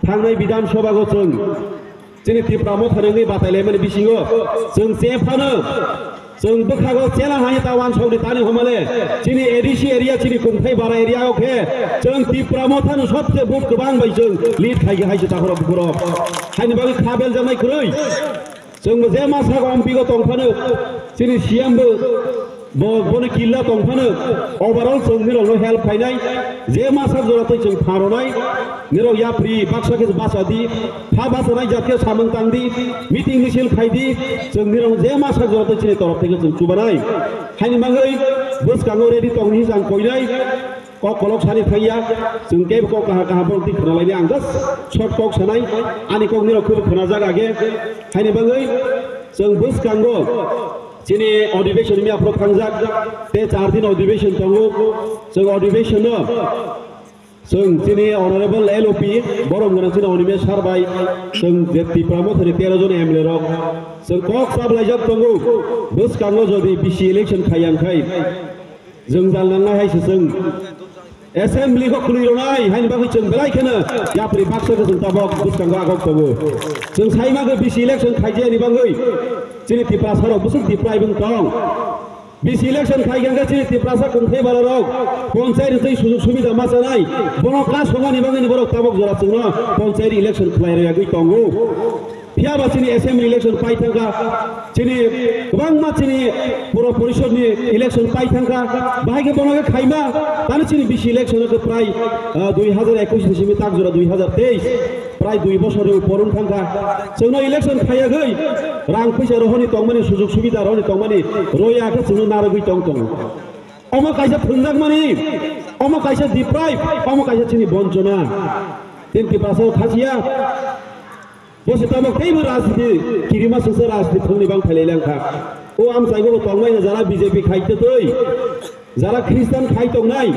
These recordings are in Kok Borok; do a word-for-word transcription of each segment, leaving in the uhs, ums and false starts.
Thangnai Bidhan Sabha go chwng chini Tipra Motha ni wngwi batai laimani bisingo chwng che phano chwng bwkhago chela hai ta wansokni tani homale chini A D C area chini Kungthai Bara area o khe chwng Tipra Motha no sobse vote kwbang bai chwng lead khai hai se takhoro bukhoro haini bagwi kha beljaknai kwrwi. Chwng bo je masa o M P go tong phano, chini C M bo, bo, bono killa tong phano, overall chwng nirok no help khainai, je masa jora twi chwng pharonai, nirok yapri baksa khe bacha di, pha bachanai jat khe samung tang di, meeting misil khai di, chwng nirok je masa jora twi chini torop theke chwng chubanai. Haini bagwi bwskango ready tong hinwi chwng koinai. Kok kolok sani thangya, chwng kebo kok kaha kaha borok twi khwnalaini ang just short kok sanai, ani kok nirok khwbo khwnajak age, haini bagwi chwng bwskango chini adhibeshon ni aphuru thangjak, tei char din adhibeshon tongo, chwng adhibeshon no chwng chini honorable L O P borom gwnang chini Animesh sir bai chwng je Tipra Mothani tero jon M L A rok chwng kok sablaijak tongo, bwskango jodi B C election khayang khai, jwngjal nangnai hai se chwng assembly kho khulwi rwnai haini bagwi chwng belai kheno yapri baksa khe chwng tabok bwskango agok tongo. Chwng saima khe B C election khaijani bagwi chini Tiprasa rok bwswk deprive wng tong. B C election khai khe chini Tiprasa kungthai bara rok ponchayat ni twi sujug subida ma chanai. Bono ka songani bagwi ni borok tabok jora chwngno ponchayat election khlai rwgwi tongo. Phiya ba chini assembly election pai thangkha, chini kwbangma chini pura porishod ni election pai thangkha, bahai khe bono khe khaima, tani chini B C election khe prai, ah, dui hazar ekush ni simi tak jora dui hazar teis, prai dui bosor ni upor wng thangkha. Chwngno election khayagwi rang puisa rohorni tongmani sujug subida rohorni tongmani roya khe chwngno narwgwi tong tongo. Omo kaisa thwngjakmani, omo kaisa deprive, omo kaisa chini bonchona. Tini Tiprasa o khasiya. Bo se tamo teibo rajniti kirima songsa rajniti thongni bang phailai langkha. O amchaigo bo tongmani jara B J P khai twi, jara Christian khai tongnai,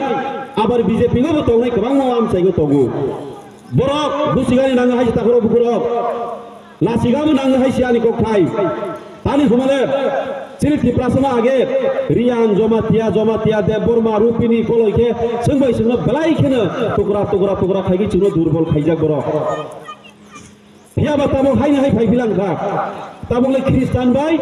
abar B J P go bo tongnai kwbangma o amchaigo tongo. Borok busigani nango hai se takhoro bukhurok. Lasigamo nango hai se ani kok khai. Tani humale chini Tiprasa no age Riyan, Jomatia, Jomatia, Debbarma, Rupini, Koloi khe chwng bai chwngno belai kheno tukra, tukra, tukra khaigwi chwngno durbol khaijak borok. Phiya ba tabok haino hai phai philangkha. Tabok le Christian bai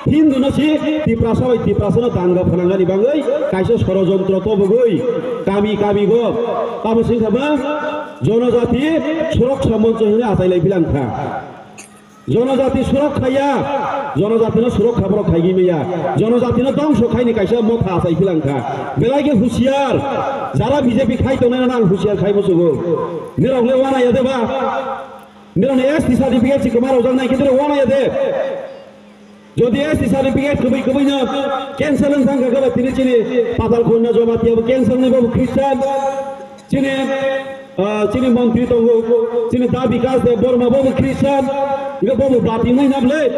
Hindu no si Tiprasa bai Tiprasa no danga phanangani bagwi kaisa sorojontro tobogwi kami kami go tamo singkha ba jonojati suroksa moncho hinwi achai lai philangkha. Jonojati surok khaya, jonojati no surok khaborok khaigwi maya, jonojati no dongso khaini kaisa motha achai philangkha. Belai khe husiar, jara B J P khai tongnai no ang husiar khai musugo. Nirok le wana ya de ba? Nirokni S T certificate si kwma rwjaknai khe nirok wanaya de. Jodi S T certificate kwbwi kwbwino cancel wng thangkha khe ba tini chini Patalkhunna Jamatia bo cancel ni bobo Christian. Chini, ah, chini montri tongo, chini Da Bikas Debbarma bobo Christian. Hwnkhe bobo bati wngnai na bwle?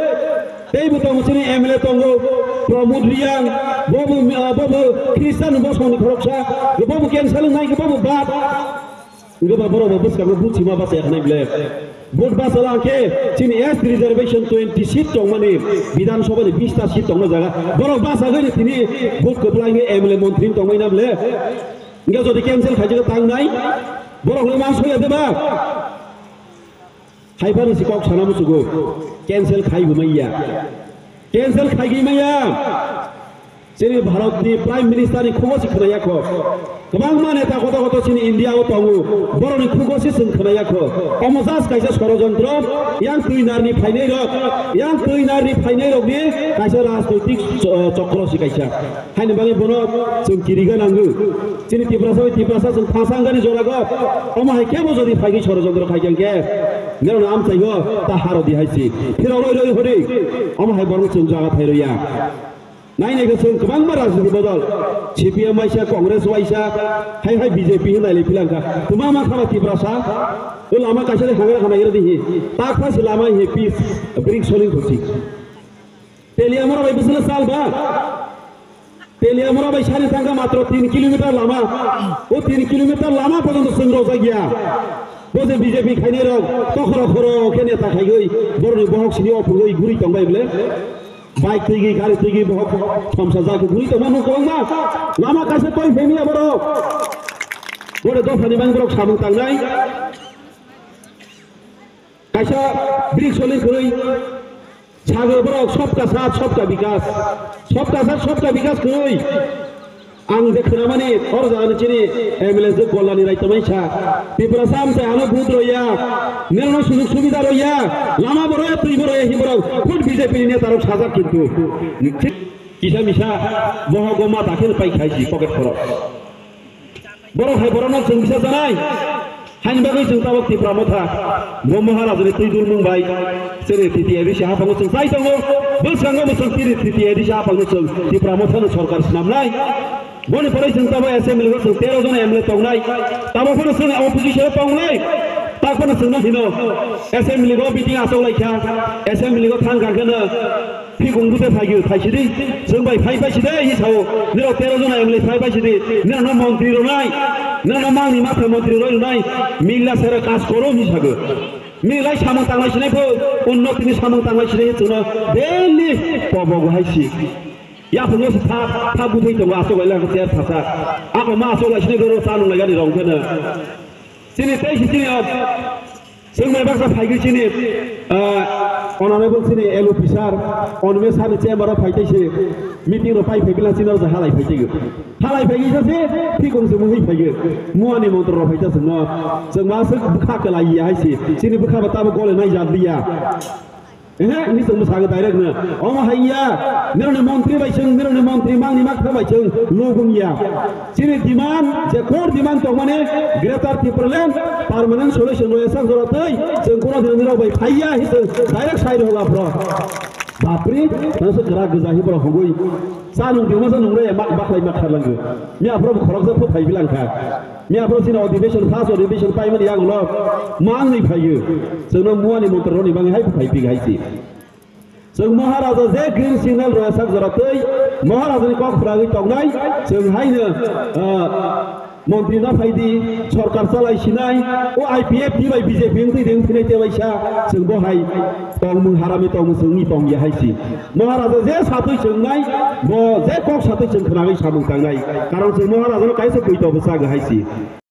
Teibo tongo chini M L A tongo, Pramod Reang, bobo, ah, bobo Christian bosongni khoroksa. Bobo cancel wngnai khe bobo bat. Hwnkhe ba borok bo bwskango buchima bachai khnai bwle. Vote bachalo hwnkhe chini S T reservation twenty seat tongmani Bidhan Sabha ni bish ta seat tongma jaga. Borok bachagwi ni tini vote kwplai hwnkhe M L A montri tongmai na bwle. Hwnkhe jodi cancel khaijak tangnai, borok le mansoya de ba? Haiphano si kok sana musugo, cancel khai bo manya. Cancel khaigwi manya. Chini Bharat ni Prime Minister ni khugo si khwnaya kho. Kwbangma neta koto koto chini India o tongo. Borok ni khugo si chwng khwnaya kho. Omo just kaisa sorojontro. Yang twi nar ni phainai rok. Yang twi nar ni phainai rok ni kaisa rajnoitik cho-, chokro si kaisa. Haini bagwi bono chwng kiriga nango. Chini Tiprasa bai Tiprasa chwng phasang gani jorago. Omo hai kebo jodi phaigwi sorojontro khaikha hwnkhe, nirokno amchaigo ta haro di hai si. Phirok roi roi hori. Omo hai borok chwng jaga phai roya. Nai nai khe chwng kwbangma rajniti bodol. C P M waisa, Congress waisa, hai hai B J P hinwi nailai philangkha. Twma ma khaba Tiprasa. O lama kaisa le hangra khana gira di hi. Ta khasi lama hi pitch, brick soling khosi. Teliamura bai bwswla sal ba. Teliamura bai sari thangkha matro tin kilometer lama. O tin kilometer lama porjonto chwng rojak ya. Bo je B J P khainai rok tokhoro khoro khe neta khaigwi borokni bohok sini ophugwi guri tongbai bwle. Bike twigwi gari twigwi bohok thomsa jak guri tongma nuk kwbangma. Lama kaisa toi phemiya borok. Bode dophani bang borok samung tangnai. Kaisa brik soling kwrwi sago borok, "Sabka saath sabka bikas, sabka saath sabka bikas" kwrwi. Ang je khwnamani, oro jagani chini M L A je Gollani Raitamaisa, Tiprasa amchai ano vote roya, nirokno sujog subida roya, lama bo roya, twi bo roya, hi borok, khud B J P ni neta rok sajak kintu. Kisa misa, boho goma dakhil pai khaisi pocket khorok. Borok hai borokno chwng bisa janai. Haini bagwi chwng tabok Tipra Motha, bo Maharajani twi dulmung bai, chini T T A D C haphango chwng chai tongo, bwskango bo chwng chini T T A D C haphango chwng Tipra Mothano sorkar swnamnai. Boni pore chwng tabok assembly o chwng tero jona M L A tongnai, tabok phano chwng opposition o tongnai, tak phano chwngno hino assembly o meeting achuk lai kha, assembly o thang kha kheno, Phikung bwtwi phaigwi phaisidi, chwng bai phai phaisidi, hi sao, nirok tero jona M L A phai phaisidi, nirokno montri rwnai, nirokno mangni matha montri rwnai, mila sere kaj koro hi sago. Milai samung tanglai sinai pho, unnotini samung tanglai sinai chwngno daily pobogo hai si. Yaphangno se tha, tha bwtwi tongo, aswk lai lang chair thasa. Ako ma aswk lai sinai goro cha nung lai gani rong pheno. Chini tei si chini o. Chwng mai baksa phaigwi chini, ah, honorable chini L O P sir, Onme sir ni chamber o phai tei se meeting rok pai phai bila chini rok halai phai tei. Halai phai kisa se thikong se mungwi phai. Muani montro rok phai ta chwngno. Chwng ma swk bwkha kwlai ya hai se. Chini bwkha ba tabo gole nai jat liya. Ehe, ni chwng bwskango direct no. Omo hai ya, nirokni montri bai chwng, nirokni montri mangni makthar bai chwng, lubung ya. Chini demand, je core demand tongmani Greater Tipraland permanent solution rwya sak jora tei chwng kono dino nirok bai phaiya hi chwng direct sai rwla bro. Bapri, nang se kwrak gwja hi borok hugui. Cha nung tongma cha nung re, ma-, bakhlai ma kharlango. Miya borok khoroksa phu phai bilangkha. Miya borok chini adhibeshon, first adhibeshon paimani yagulo mangni phaiyo. Chwngno muani montro roni bangwi hai phai pik hai si. Chwng Maharaja je green signal rwya sak jora tei Maharajani kok phwragwi tongnai, chwng haino, ah, montri na phaidi, sorkar chalai sinai, o I P F T bai B J P wngtwi de wngphinai tebaisa, chwng bo hai tongmung harami tongmung chwngni tongya hai si. Maharaja je satwi chwngnai, bo je kok satwi chwng khwnagwi samung tangnai, karon chwng Maharajano kaisa bwito bwsa hai si.